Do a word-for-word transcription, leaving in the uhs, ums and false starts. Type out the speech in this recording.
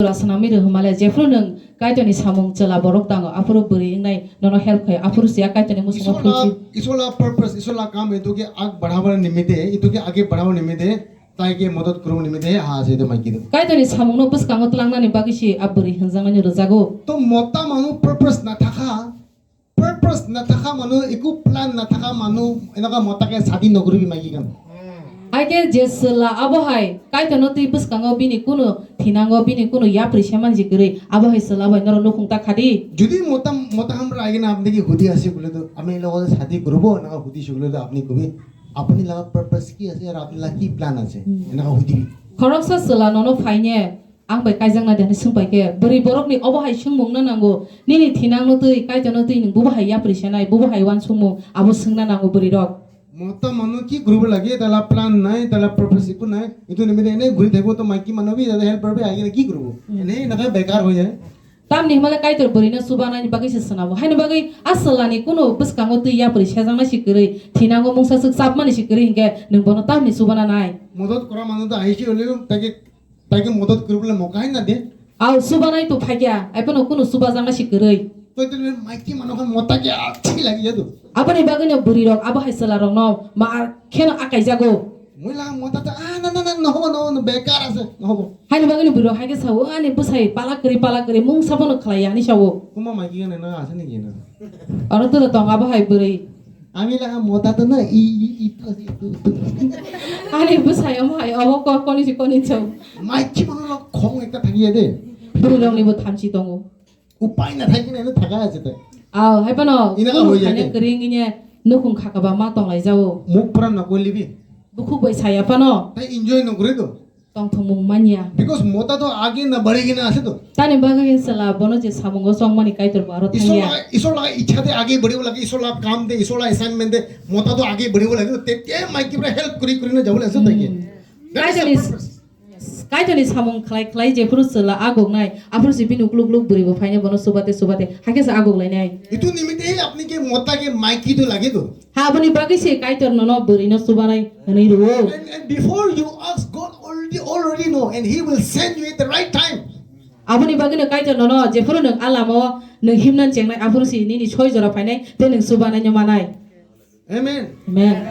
Chwla swnamwi rw hwnmale, jephru nwng Kaitorni samung chwla borok tango, aphuru bwrwi wngnai nono help khai, aphuru siya Kaitorni musungo Isola, phuichi. Isola purpose, Isola kam itu ke ag badhawar nimite, itu ke age badhawar nimite, tai ke madad kurwar nimite, ha, se itu mai kidu. Kaitorni samungno bwskango twlangnani bagwi si a bwrwi hwnjaknani rwjago. To mota manu purpose na thakha, purpose na thakha manu, iku plan na thakha manu, enoka mota ke sadi nokri bi magi kan. Hai khe je chwla abo hai Kaitorno twi bwskango bini kunu thinango, bini kunu yapri se manji kwrwi, abo hai chwla bai norok nukhung ta khadi. Jodi mota, mota hamra agina apni ki hudi ase bole to, ami logo sadi kurubo, enoka hudi se bole to apni kubi, apni laga purpose ki ase, ar apni laga ki plan ase, Hmm. enoka hudi bi. Khoroksa chwla nono phaine, Ang bai kaijaknai de hinwi swngpai khe, bwrwi borokni obo hai swngmung no nango, nini thinangno twi, Kaitorno twi nwng bubo hai yapri senai, bubo hai uansukmung, abo swngna nango bwrwirok. Mota manu ki group lagi, tala plan nai, tala purpose iku nai, itu ni mide ne guri thaibo to maiki mano bi, tala helper bi agina ki group. Hmm. Ene nakai bekar hoye. Tamni hwnmale Kaitor bwrwino chubanani bagwi se swnamo. Haini bagwi a chwlani kunu bwskango twi yapri sejaknai si kwrwi, thinango mungsa swk chapmani si kwrwi hinkhe nwng bono tamni chubana nai. Modot kora manu to aisi oleo, taki Taike modot kuribole mokai na de. Au subanai to phagya, ai phano kunu subajakna si kwrwi. Koi to le maiki mano khan mota ke achi lagi jadu. Aboni bagwino bwrwi rok abo hai chwla rokno ma kheno akai jago. Muila mota to, ah, na, na, na, no hobo, no, no, bekar ase, no hobo. Haini bagwino bwrwi rok hai khe sao, ani bwsai pala kwrwi, pala kwrwi, mungsa bono khlai ya, ani sao. Kuma maiki gane na ase ni gena. Oro to tong abo hai bwrwi. Ami laga mota to na, i, i, i, to, i, to, to. Ani bwsai omo hai, obo ko-, koni si koni chwng. Maiki mano lo khong ekta thangya de. Bwrwi rokni bo thamchi tongo. Upai na thangya na thaka ase te. Aw, hai phano. Ina ka kunu hoya kanya de. Kwrwng inya nukhung khaka ba ma tonglai jao. Muk pura na kolibi. Bukhuk bai saya phano. Tai enjoy no kore to. Tongthokmung manya. Because mota to age na badhigina ase to. Tani bagwi chwla bono je samungo chongmani Kaitor bo aro Isor thangya. Laga, Isor laga ichha de age badhibo lage, Isor laga kam de, Isor laga assignment de, mota to age badhibo lage, te, te maiki pura help kuri kuri na jabo lage, so tai ke. Hmm. That is the Kaitorni, purpose. Kaitorni samung khlai khlai jephuru chwla agoknai, aphuru si bini ukluk ukluk bwrwi bo phainai bono chubate chubate, hakhe se agoklainai. Itu nimite hi apni ke mota ke maiki to lage to. Ha, aboni bagwi se Kaitor nono bwrwino chubanai hwnwi rwo. And, and before you ask, God already, already know, and He will send you at the right time. Aboni bagwino Kaitor nono jephuru nwng a lamao nwng himnani chengnai, aphuru si nini soi jora phainai, tei nwng chubanai no manai. Amen. Amen.